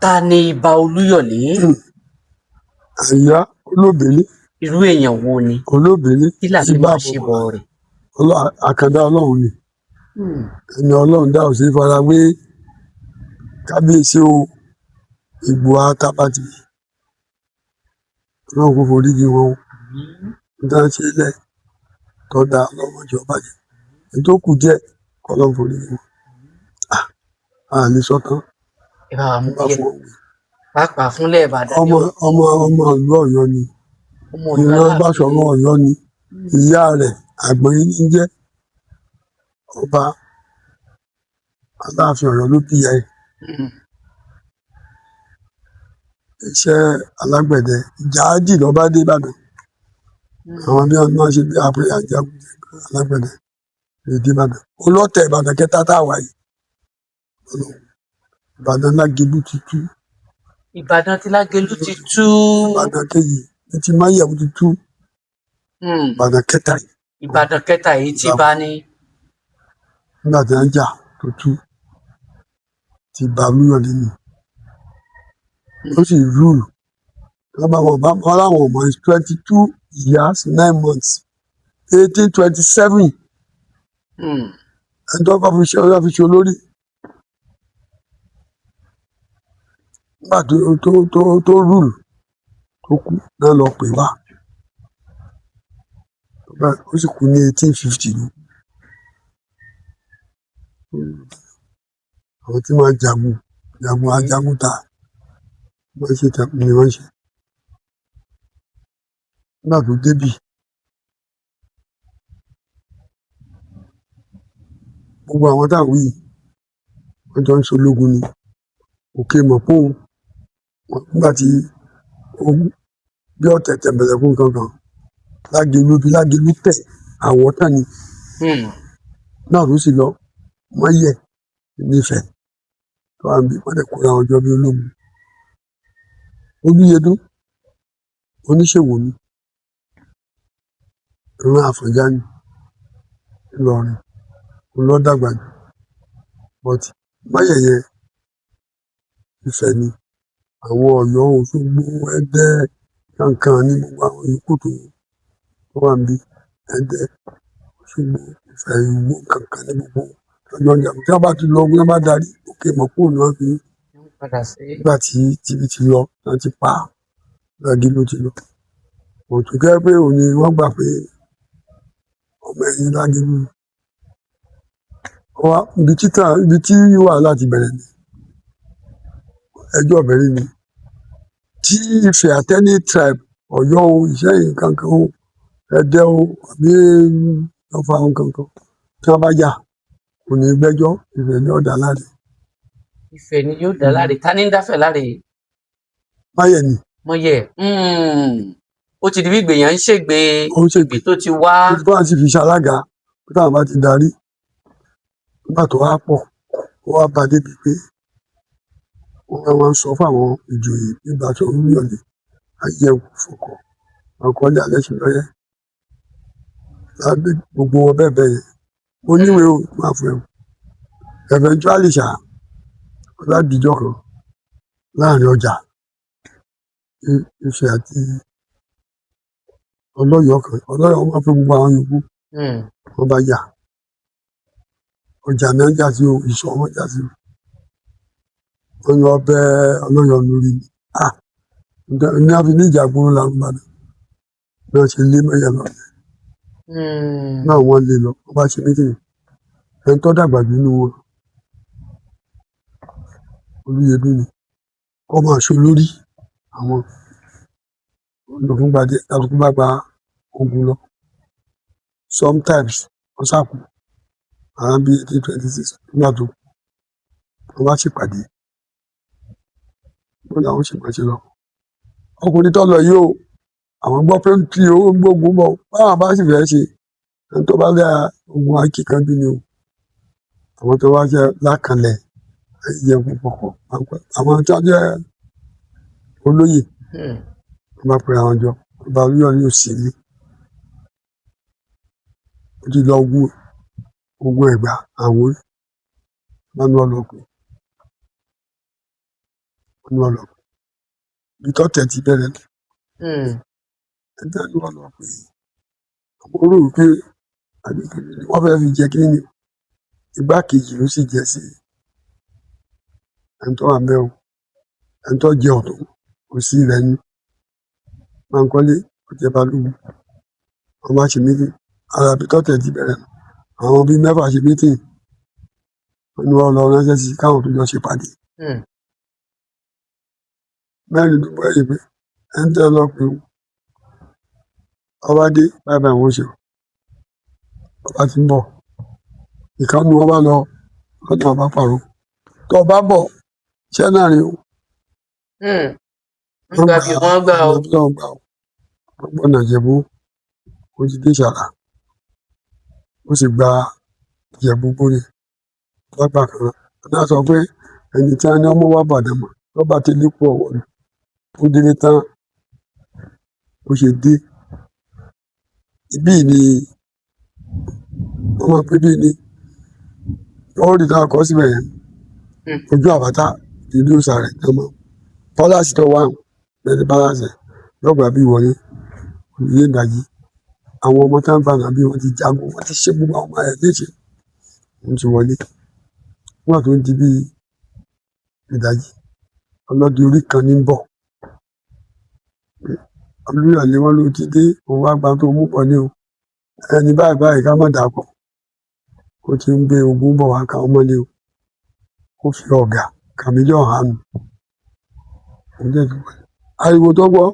Ta ni Ìbà Olúyọ̀lé? Àyà Olóbèlé. Irú èèyàn wo ni? Olóbèlé. Kí la fi Ìbà máa ṣe bọ̀ rẹ̀? Àkàndá Ọlọ́run ni. Ẹni Ọlọ́run dá ò sí farawé. Kábíyèsí o, Ìgbò Àtàbàtì, Ọlọ́run kò forí jì wọn o. Nígbà tí ilẹ̀ tó da, Ọlọ́run jọ bàjẹ́, èyí tó kù díẹ̀ kọ́, Ọlọ́run forí jì wọn. A lè sọ tán. Ẹ bá wa mú bá díẹ̀ fún ọ. Pàápàá fúnlẹ̀ Ìbàdàn ni. Ọmọ ọmọ ọmọ ìlú Ọ̀yọ́ ni. Ọmọ Ọ̀yọ́ ìran Aláàfin. Báṣọ̀run Ọ̀yọ́ ni. Ìyá rẹ̀ Àgbọ̀nyín ní jẹ́. Ọba Aláàfin Ọ̀yọ́ ló bí ìyá ẹ̀. Iṣẹ́ alágbẹ̀dẹ ìjàádì ló bá dé Ìbàdàn. Àwọn bí wọn máa ṣe bí àpè àjagun alágbẹ̀dẹ lè dé Ìbàdàn, olótẹ̀ Ìbàdàn kẹta tá a wà yìí, Ìbàdàn Lágelú ti tú. Ìbàdàn tí Lágelú ti tú. Ìbàdàn kejì ní ti Máyẹ̀wò ti tú. Ìbàdàn kẹta yìí. Ìbàdàn kẹta yìí ti bá ní. Nígbà tí wọn jà tó tú, ti bá Olúyọ̀lé ni ó sì rule. Wọn bá wọn bá wọn láwọn ọmọ 22 years 9 months, 1827. Ẹni tó kọ́ fi ṣe ọlọ́ fi ṣe olórí nígbà tó rule tó kú náà lọ pè wá. Ó sì kú ní 1850 ni. Àwọn tí wọ́n jagun jagun ajagun ta wọ́n ṣe tẹ ni wọ́n ṣe nígbà tó débì. Gbogbo àwọn táwọn wí yìí, wọ́n jọ ń ṣe ológun ni. Òkè Mọ̀pó nígbà tí ogun bí ọ̀tẹ̀ tẹ̀m̀bẹ̀lẹ̀kun kankan Lágelú bí Lágelú tẹ̀ àwọ̀ tán ni. Náà ló sì lọ Mọ́yẹ̀ nífẹ̀ẹ́ tó wà níbí, wọ́n dẹ̀ kóra wọn jọ bí ológun. Olúyẹdùn oníṣòwò ni, ìran Àfọ̀njá ni Ìlọrin. Òun ló dàgbà jù, but Mọ́yẹ̀ yẹn Ifẹ̀ ni. Àwọn Ọ̀yọ́, Òṣogbo, Ẹdẹ kankan ní gbogbo àwọn yòókù tó wà níbí. Ẹdẹ, Òṣogbo, Ifẹ̀, Ìwó kankan ní gbogbo ọjọ́ ìjà tí wọ́n bá ti lọ ogun, wọ́n bá darí, Òkè Mọ̀pó ni wọ́n fi Wọ́n padà sí. Nígbà tí tibí ti lọ, wọ́n ti pa á, Lágelú ti lọ. Òtún jẹ́ pé òun ni wọ́n gbà pé ọmọ ẹ̀yìn Lágelú ni. Wá ibi títà, ibi tí wàhálà ti bẹ̀rẹ̀ ni ẹjọ́ bẹ̀rẹ̀ ni tí Ifẹ̀ àtẹ́ní tribe, Ọ̀yọ́ o, Ìṣẹ́yìn kankan o, Ẹdẹ o, àbí Ọ̀fà o kankan, tí wọ́n bá jà, kò ní gbẹ́jọ́, Ifẹ̀ ní ọ̀dà láre. Ifẹ̀ ni yóò dá láre. Ta ni ń dáfẹ̀ láre? Máyẹ̀ ni. Mọ́yẹ̀. Ó ti di bí gbèyàn ń ṣègbè. Ó ń ṣègbè. Ibi tó ti wá. Tó bá sì fi ṣalága pé táwọn bá ti darí nígbà tó wá pọ̀, ó wá bá débi pé wọ́n wá ń sọ fáwọn ìjòyè nígbà tó Olúyọ̀lé ayẹwo fọkọ àkọọ́lẹ̀ alẹ́ sí lọ́yẹ́ lábẹ́ gbogbo wọn bẹ́ẹ̀ bẹ́ẹ̀ yẹn. Mo níwèé o, máa fún ẹ o. Eventually ṣá, ọládìjọ́ kan láàrin ọjà Ifẹ̀ àti ọlọ́yọ̀ọ́ kan, ọlọ́yọ̀ọ́ wọn fi gbogbo àwọn yòókù. Wọ́n bá yà ọjà náà jà sí o, ìṣọ̀ wọn jà sí o. Wọ́n ní ọbẹ̀ ọlọ́yọ̀ọ́ lórí ni. Ah, ní a fi ní ìjà gbóró làwọn Ìbàdàn bí wọ́n ṣe lé mẹ́yà lọ. Náà wọ́n lé lọ, wọ́n bá ṣe mítìnì. Ẹni tó dàgbà jù nínú wọn, Olúyẹdùn ni kọ́ máa ṣe olórí àwọn olùkúngbàdé. Kálukú bá gba ogun lọ. Sometimes wọ́n sàkó àwọn bíi 1826. Nígbà tó kú, wọ́n bá ṣèpàdé wọ́n làwọn sì máa ṣe lọ. Ọkùnrin tó lọ yìí o, àwọn gbọ́ pé ń tí ó ń gbógun bọ̀, báwọn bá sì fẹ́ ṣe ẹni tó bá lé ogun akíkanjú ni o. Àwọn tó wá jẹ́ lákànlẹ̀ jẹun púpọ̀, àwọn tó jẹ́ olóyè, wọ́n bá pera wọn jọ. Ọba Olúyọ̀lé ò sí ilé, ó ti lọ ogun, ogun Ẹ̀gbá. Àwọn wọn ní wọn lọ pé Wọ́n ní wọ́n lọ pè. Ibi tọ́tẹ̀ ti bẹ̀rẹ̀ nù. Ẹni tí wọ́n ní wọ́n lọ pè, àwọn rò wípé àbí kí ni wọ́n fẹ́ fi jẹ kí ni, igbákejì ló sì jẹ́ sí ẹni tó wà ńbẹ̀ o. Ẹni tó jẹ ọ̀tún, òsì rẹ̀ ni. Bánkọ́lé ó jẹ balógun. Wọ́n bá ṣe meeting. Ara ibi tọ́tẹ̀ ti bẹ̀rẹ̀ nù. Àwọn bíi mẹ́fà ṣe meeting. Wọ́n ní wọ́n lọ ránṣẹ́ sí káwọn tó jọ ṣèpàdé. Mẹ́rin tó bọ́ ẹ̀yìn pé ẹni tẹ́ lọ pé ọba dé báyìí báyìí wọ́n ṣe o. Ọba ti ń bọ̀. Ìkan nínú wọn bá lọ lọ́nà ọba pàrọ̀. Tó ọba bọ̀, ṣẹ́ náà rí o. Wọ́n gba bí wọ́n gbà o. Wọ́n gbà o. Wọ́n gbọ́nà Ìjẹ̀bú. Ó ti dé Ìṣàrà. Ó sì gba Ìjẹ̀bú gbóni. Lọ́gbà kan náà. Wọ́n sọ pé ẹni tí wọ́n ní ọmọ wá bàdàn mọ̀ lọ́ba ti lékún ọ̀wọ́ ni. Ó délé tán. Ó ṣe dé. Ibí ni wọ́n máa pé bí ni. Ó rí táwọn kọ́ síbẹ̀ yẹn. Ojú àbáta ìlú ìsàrẹ̀ náà mọ̀. Palace tó wà lẹ́ni palace yẹn lọ́gbà bí wọlé. Ilé ìdájí. Àwọn ọmọ tá ń bá nàbí wọ́n ti jagun, wọ́n ti ṣe gbogbo àwọn ọmọ ẹ̀ léṣe. Wọ́n ti wọlé. Nígbà tó ń di bí ìdájí, ọlọ́dẹ orí kan ní ń bọ̀. Olúyọ̀lé wọn ló ti dé, òun wá gba tó mú bọ̀ ní o. Ẹni báyìí báyìí ká má dàpọ̀. Ó ti ń gbé ogun bọ̀ wá ká ọmọ ní o. Ó fi ọ̀gà kàmílíọ̀n hánu. Òun dẹ̀ ti wọlé. Ariwo tó gbọ́,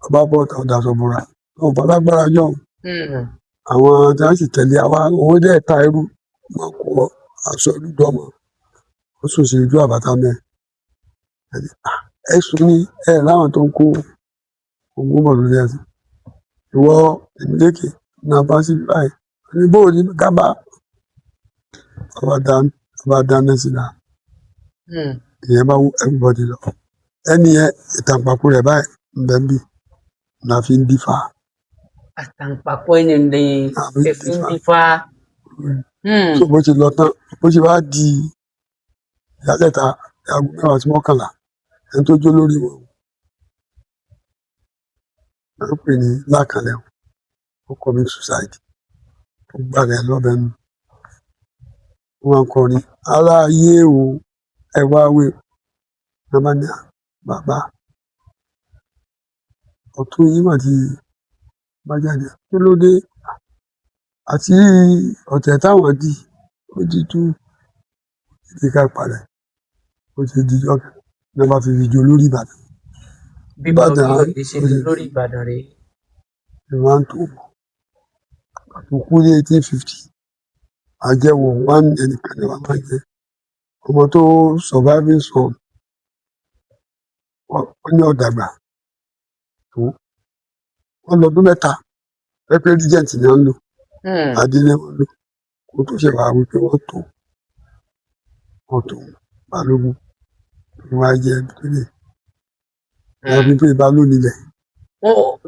ọba bọ́ ọ̀tá ọ̀dà sọ̀bùrà. Wọn ò bá lágbára jọ. Àwọn tí wọ́n sì tẹ̀lé àwa, òun dẹ̀ ta irú. Wọ́n kó aṣọ olúdọ̀mọ́. Ó sùn sí ojú àbáta mẹ́. Ẹ sùn ní ẹ láwọn tó ń kó ogun bọ̀ lórí ẹsẹ̀. Ìwọ Èmílékè náà bá sí báyìí. Ní bó ní ká bá ọba dáná sí la. Ìyẹn bá wú everybody lọ. Ẹni yẹn ìtàǹpàkò rẹ̀ báyìí ń bẹ ń bí. La fi ń dífá. Àtàǹpàkò ẹni ní La fi ń ẹ fi ń dífá. dífá. So bó ti lọ tán, bó ṣe wá di ìyálẹ̀ta aago 10 sí 11, ẹni tó jó lórí wọn. Wọ́n ń pè ní Lákànlẹ̀. Ó commit suicide. Ó gbá rẹ̀ lọ́bẹ̀ nù. Wọ́n máa ń kọrin. Ará ayé o, ẹ wá wé. Wọ́n bá ní à, bàbá. Ọ̀tún yín mà ti bá jáde. Kí ló dé? Àti ọ̀tẹ̀ táwọn dì, ó ti tú títí ká parẹ́. Ó ti di ọjọ́ kan. Ní wọ́n bá fi fi jó lórí Ìbàdàn. Bí bá Ìbàdàn Olúyọ̀lé ṣe di lórí Ìbàdàn rèé. Ni wọ́n tó bọ̀. Àtòkù ní 1850. Àjẹwò one ẹnìkan ni wọ́n máa jẹ. Ọmọ tó surviving son, ó ní ọ̀dàgbà tó. Wọ́n lọ ọdún mẹ́ta. Pẹ́pẹ́ regent ni wọ́n ń lò. Adélé wọn lò. Kó tó ṣe wá wípé wọ́n tó. Wọ́n tó Balógun. Wọ́n á jẹ tó lè. Wọ́n fi pé Ìbà ló nílẹ̀.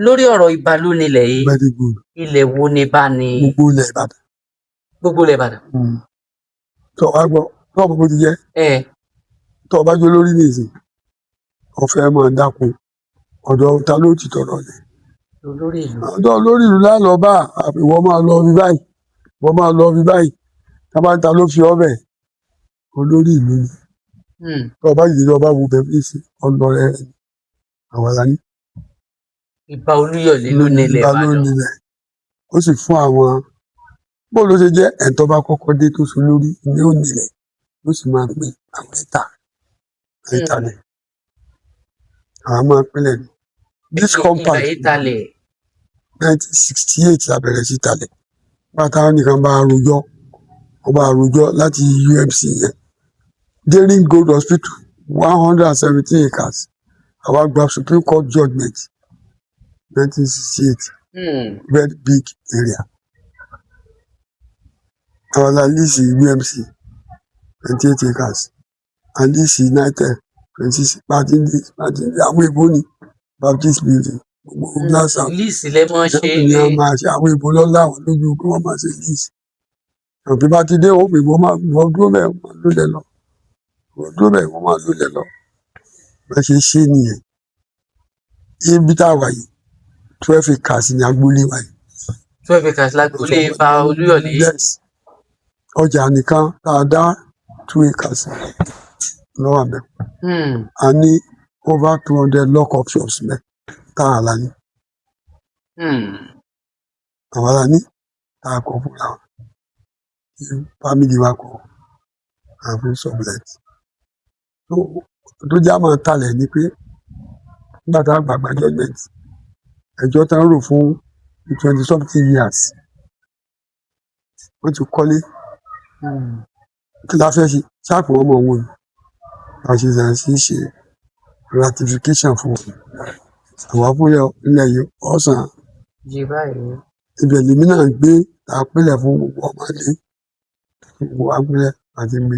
Lórí ọ̀rọ̀ Ìbà ló nílẹ̀ yìí. Very good. Ilẹ̀ wo ni bá ní? Gbogbo ilẹ̀ Ìbàdàn. Gbogbo ilẹ̀ Ìbàdàn. Tó wá gbọ́, tó ọmọ bó ti jẹ́. Tó bá jó lórí nìsín, ó fẹ́ máa dáko. Ọ̀dọ̀ ta ló ti tọrọ lẹ̀? Olórí ìlú. Ọ̀dọ̀ olórí ìlú lá lọ bá, ìwọ máa lọ bí báyìí. Ìwọ máa lọ bí báyìí. Tá bá ń ta ló fi ọ́ bẹ̀. Olórí ìlú ni. Tó bá yìí lọ bá wo bẹ̀ nísìn, ọ̀nà rẹ̀ àwa la ní. Ìbà Olúyọ̀lé ló nílẹ̀ Ìbà ló Ìbàdàn. nílẹ̀. Ó sì fún àwọn bó ló ṣe jẹ́ ẹni tó bá kọ́kọ́ dé tó so lórí ni ó nílẹ̀. Ó sì máa pín àwọn ìta. Ìtalẹ̀. Àwọn máa pínlẹ̀ ni. This compound Ilẹ̀ ìtalẹ̀. 1968 la bẹ̀rẹ̀ sí talẹ̀. Nígbà táwọn nìkan bá rojọ́, wọ́n bá rojọ́ láti UMC yẹn. Daring Gold Hospital 117 acres. Àwa gba Supreme Court judgement 1968. Very big area. Àwa la lease UMC 28 acres. A lease United 26 Martin àwọn èèbó ni Baptist building gbogbo glass house. Lease lẹ mọ́ ṣe Ní a máa ṣe àwọn èèbó lọ́la àwọn lójú kí wọ́n máa ṣe lease. Òbí bá ti dé ó pè wọ́n máa wọ́n dúró bẹ́ẹ̀ wọ́n máa lólẹ̀ lọ. Wọ́n dúró bẹ́ẹ̀ wọ́n máa lólẹ̀ lọ. Bá ṣe ṣe nìyẹn. Ibi tá a wà yìí, 12 acres ní agboolé wa yìí. 12 acres lágboolé Ifá Olúyọ̀lé? Yes, ọjà nìkan tá a dá, 2 acres lọ́wọ́ àbẹ̀. A ní over 200 lock up shops mẹ́ tá a là ní. Àwa la ní tá a kọ́ fúnra wa, tí family wa kọ́ àfi sublet. Tó já máa talẹ̀ ni pé nígbà tá a gbàgbà judgement, ẹjọ́ tán rò fún 20 something years, wọ́n ti kọ́lé. Kí la fẹ́ ṣe? Ṣáàpù wọn mọ̀ wọn ni a ṣe ṣe ṣe ṣe ratification fún wọn. Àwa fúnlẹ̀ ilẹ̀ yìí ọ̀sán. Yé báyìí. Ibẹ̀ lèmi náà gbé àpilẹ̀ fún gbogbo ọmọdé, gbogbo àpilẹ̀ àti gbé.